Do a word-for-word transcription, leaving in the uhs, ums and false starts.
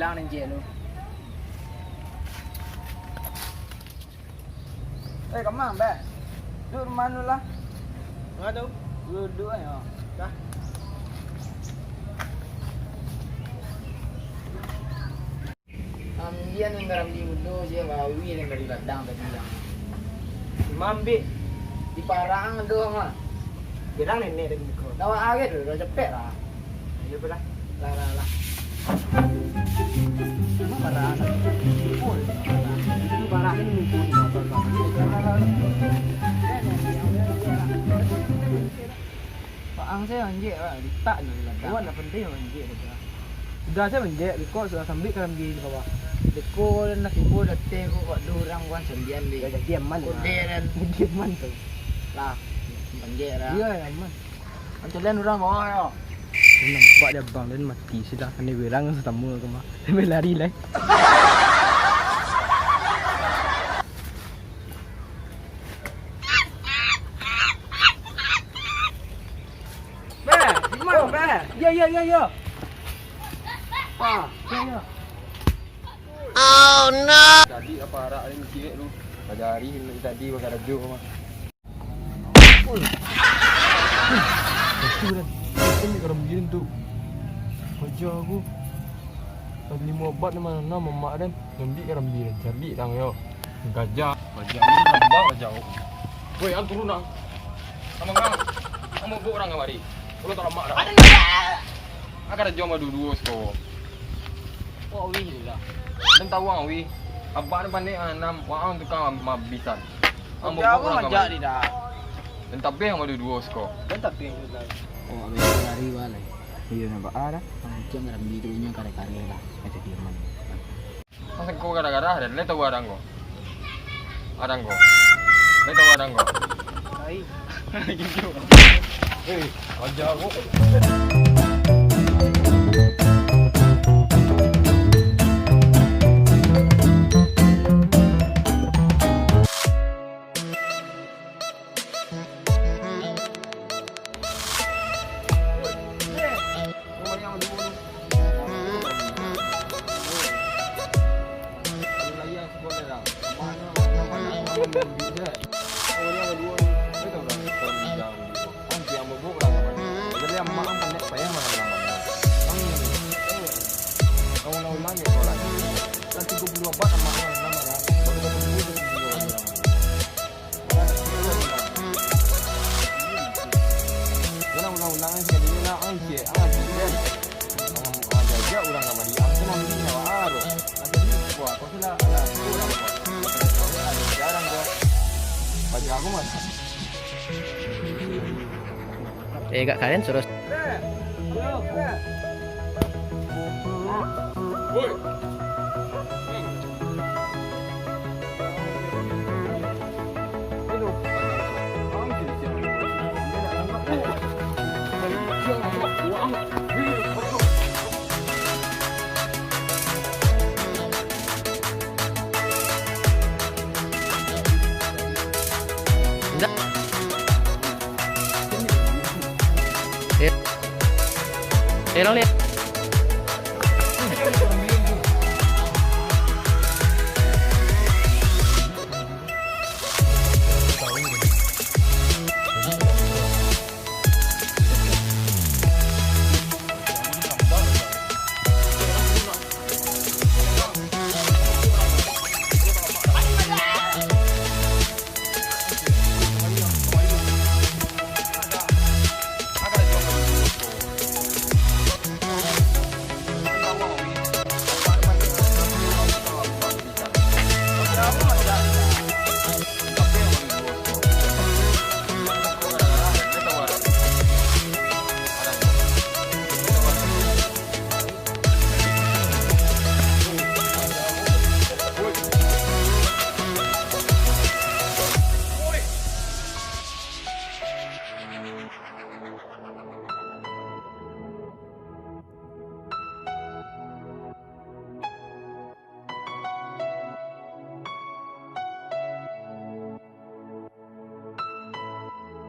Anjing lu. Eh, kama, Mbak? Duduak rumah lu lah. Manga tu? Duduak ayo. Dah. Ambiak nan garambia mudo, sia bawi nan dari ladang tadi lah. Mambik. Di parang ado mah. Bilang nenek tadi ko. Lawak aja tu, dah capek lah. Iyo, lah. Lah, lah, lah. Mana barang? Pun. Itu barang ini mumpuni motor, Bang. Paang se manjek, Bang. Ditak ni lah. Wan, nak penting manjek tu. Udah se manjek, beko sudah sambil kalam di bawah. Beko nak tibo datang ko, kok dua urang wan sambian di. Ya, jadi aman. Kode lah. Dan jadi aman tu. Lah, manjek lah. Iyo, aman. Mancalian urang bawah yo. Nampak dek abang den mati sudah. Ane berang sama ko mah. Sambil lari lah. Beh, di ma, Beh? Yo, yo, yo, yo. Ah, yo, yo. Oh, no. Tadi apa arak ni ciek tu? Pajari tadi bakarajo mah. Oi. Itu kan. Itu ni karambia tu. Paja aku. Bali obat nama nama mamak den. Ngambil karambia den. Cari tang yo. Gajah. Paja aku nambah paja aku. Woi, ang turun ang. Amang ang. Amang bawa urang kamari. Kalau tak lamak dah. Ada nak. Akan ada jom adu duo siko. Oh, wih lah. Den tahu ang wih. Abah ni pandai anam. Waang tukang mabisan. Ang bawa urang kamari. Den tabeh ang adu duo siko. Den tabeh tu lah. Oh, abis tu lari wah lah. Iyo, nampak ah dah. Macam rambi tu inyo kare-kare lah. Macam Firman. Masa ko gara-gara ada, lai tahu adang ko? Adang ko. Lai tahu adang ko? Lai. Gitu. Eh, aja ko. Jangan ulang-ulang sakali ni lah, ang ciek, ang ciek, kan? Ang, ang jajak urang kamari, ang tu mambi nyawa aro. Ang jadi, wah, kau tu lah, lah, tu urang kau. Ada jarang kau. Paja aku mah. Eh, gak kalian suruh. Eh, eh, lang liek.